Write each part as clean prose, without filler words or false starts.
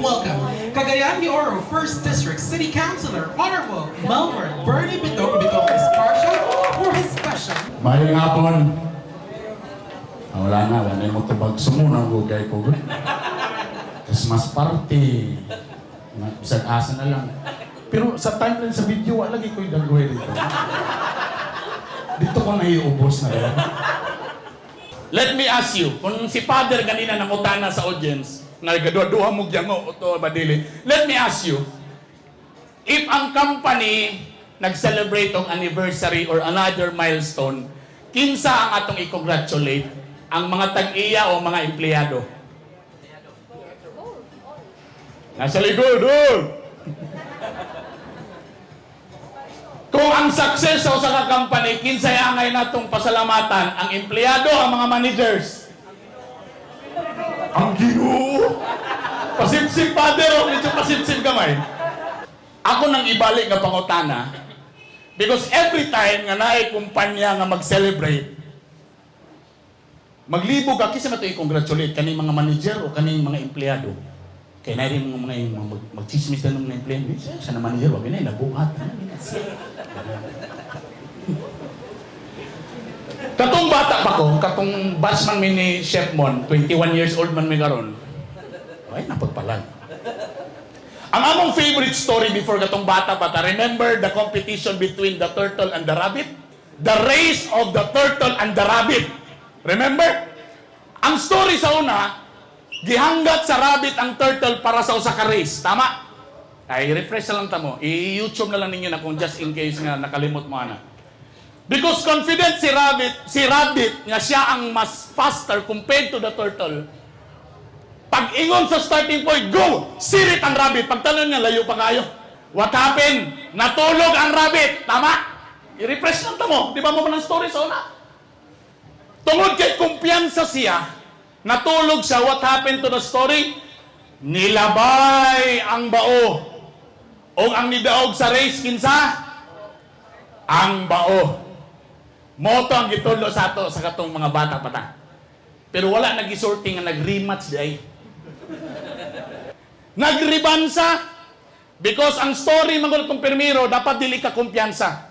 welcome Cagayan de Oro 1st District City Councilor Honorable Melvin Bernie Bitong Esparcia for his special. Mayang hapon. Wala na mo tubag sumunang gugay ko. Christmas party. Bisag asa na lang. Pero sa timeline sa video, wala lagi ko yung dagway dito. Dito ko naiubos na yan. Let me ask you, kung si Father kanina nangutana sa audience, nagduha mo dyan mo, ito badili. Let me ask you, if ang company nag-celebrate ang anniversary or another milestone, kinsa ang atong i-congratulate? Ang mga tag-iya o mga empleyado? Nasa likod, Kung ang success sa usa ka company, kinsay angay natong pasalamatan? Ang empleyado, ang mga managers? Ang Ginoo. Pasipsip, Father, o medyo pasipsip gamay. Ako nang ibalik nga pangutana, because every time nga naay kumpanya nga mag-celebrate, maglibog ka, kisa na ito i-congratulate kaning mga manager o kaning mga empleyado. Kaya na rin mga mag-chismis na ng mga empleyado. Siya na manager, wag na nabuhat. Katong bata pa ko, katong batchman mi ni Chef Mon, 21 years old man mi karon. Ay, napagpalag. Ang among favorite story before katong bata pa ta, remember the competition between the turtle and the rabbit? The race of the turtle and the rabbit. Remember? Ang story sa una, gihanggat sa rabbit ang turtle para sa usa ka race. Tama? Ay, refresh na lang tamo. I-YouTube na lang ninyo na kung just in case nga nakalimot mo na. Because confident si rabbit nga siya ang mas faster compared to the turtle. Pag ingon sa starting point, go! Sirit ang rabbit. Pagtanong niya, layo pa kayo. What happened? Natulog ang rabbit. Tama? I-refresh lang tamo. Di ba mo ng story sa una? Tungod kay kumpiyansa siya, natulog siya. What happened to the story? Nilabay ang bao. O ang nidaog sa race, kinsa? Ang bao. Moto ang gitulo sa ato sa katong mga bata pata. Pero wala nag-isorting nga nag-rematch day. Nagribansa because ang story mangod kong permiro dapat dili ka kumpiyansa.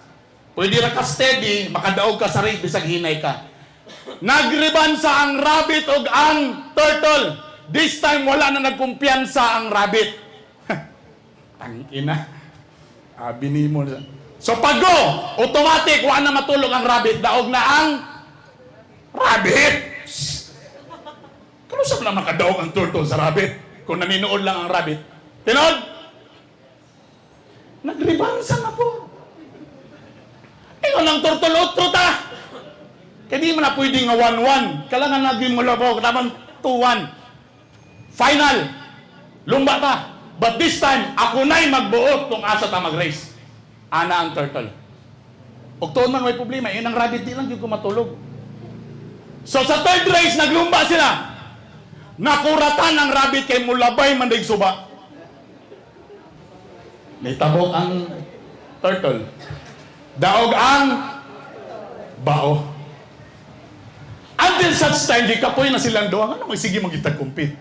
Pwede ra ka steady, makadaog ka sa race bisag hinay ka. Nagribansa ang rabbit ug ang turtle. This time wala na nagkumpiyansa ang rabbit. Ang ina. Binimo na. So pag go, automatic, wala na matulog ang rabbit, daog na ang rabbit. Kano sa na makadaog ang turtle sa rabbit? Kung naninood lang ang rabbit. Tinood? Nagribansa na po. Ingon ang turtle, utro ta. Kaya di mo na pwede nga 1-1. Kailangan naging mulabaw, kailangan 2-1. Final. Lumba ta. But this time, ako na'y magbuot kung asa ta mag-race. Ana ang turtle. Og tuon man may problema, yun ang rabbit di lang yung kumatulog. So sa third race, naglumba sila. Nakuratan ang rabbit kay mulabay mandig suba. Nitabok ang turtle. Daog ang bao. Until such time, di kapoy na silang doang. Ano sige magkita-compete?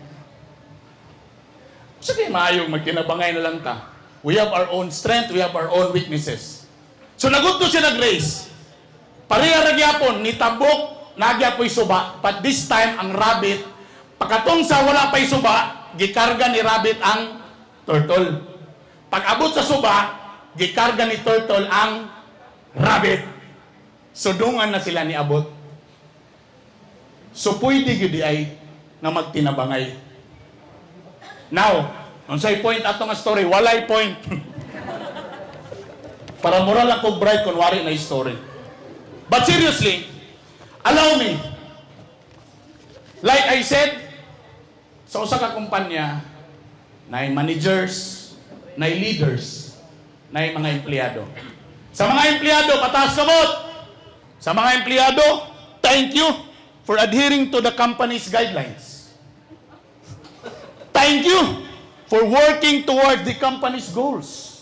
Sige, maayong magkinabangay na lang ta. We have our own strength, we have our own weaknesses. So naguto siya nag-race. Pareha nagyapon, nitabok, nagyapoy suba. But this time, ang rabbit, pagkatong sa wala pa'y suba, gikarga ni rabbit ang turtle. Pag abot sa suba, gikarga ni turtle ang rabbit. So dungan na sila ni abot. So pwede yun ay na magtinabangay. Now, kung sa'y point ato nga story, walay point. Para moral ako bright kung wari na story. But seriously, allow me. Like I said, sa usa ka kumpanya, na managers, na leaders, na mga empleyado. Sa mga empleyado, pataas kamot. Sa mga empleyado, thank you for adhering to the company's guidelines. Thank you for working towards the company's goals.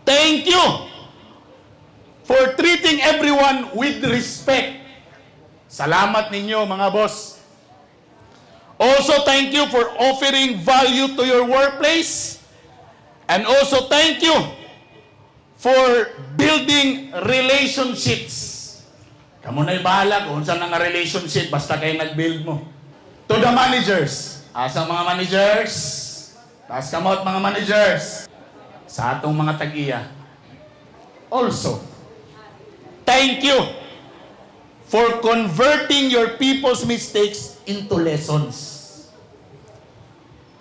Thank you for treating everyone with respect. Salamat ninyo mga boss. Also, thank you for offering value to your workplace. And also, thank you for building relationships. Kamu na'y bahala kung saan nga relationship, basta kayo nag-build mo. To the managers. Asang mga managers? Taas kamot mga managers. Sa atong mga tag-iya. Also, thank you for converting your people's mistakes into lessons.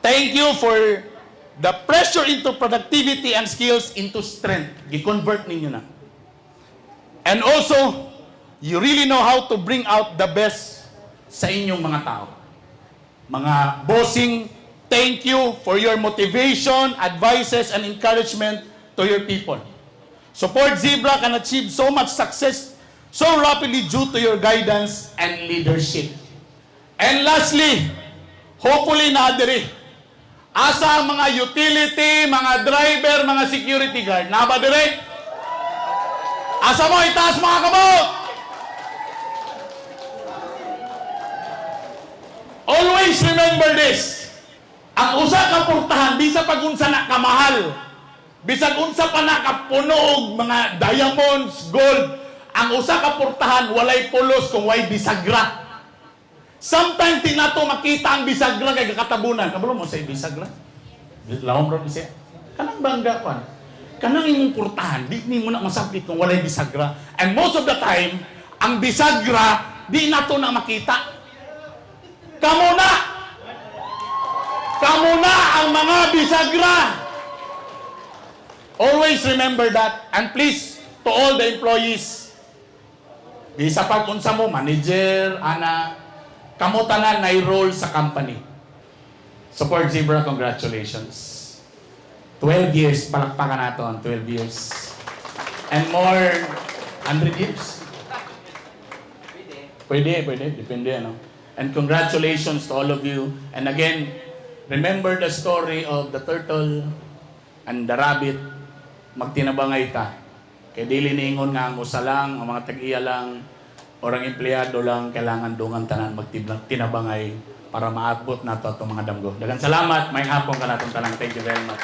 Thank you for the pressure into productivity and skills into strength. I-convert ninyo na. And also, you really know how to bring out the best sa inyong mga tao. Mga bossing, thank you for your motivation, advices, and encouragement to your people. Support Zebra can achieve so much success so rapidly due to your guidance and leadership. And lastly, hopefully naadiri, asa ang mga utility, mga driver, mga security guard. Na ba dire? Asa mo, itaas mga kabot! Always remember this. Ang usa ka portahan, bisa pag unsa na kamahal. Bisag unsa pa na kapunog, mga diamonds, gold. Ang usa ka portahan, walay pulos kung way bisagra. Sometimes tinato makita ang bisagra kay kakatabunan. Kabalo mo sa bisagra? Lawom ro siya. Kanang bangga pa. Kanang imong portahan, di ni mo na masabit kung walay bisagra. And most of the time, ang bisagra di nato na makita. Kamo na! Kamo na ang mga bisagra! Always remember that. And please, to all the employees, bisa pag unsa mo, manager, ana, kamo tanan na role sa company. Support Zebra, congratulations. 12 years, palakpakan nato ang 12 years. And more, 100 years? Pwede, depende ano. And congratulations to all of you. And again, remember the story of the turtle and the rabbit. Magtinabangay ta. Kaya dili niingon nga ang usa lang, ang mga tag-iya lang, o ang empleyado lang, kailangan dungan tanan magtinabangay para maabot na to itong mga damgo. Daghang salamat, may hapon ka na itong tanan. Thank you very much.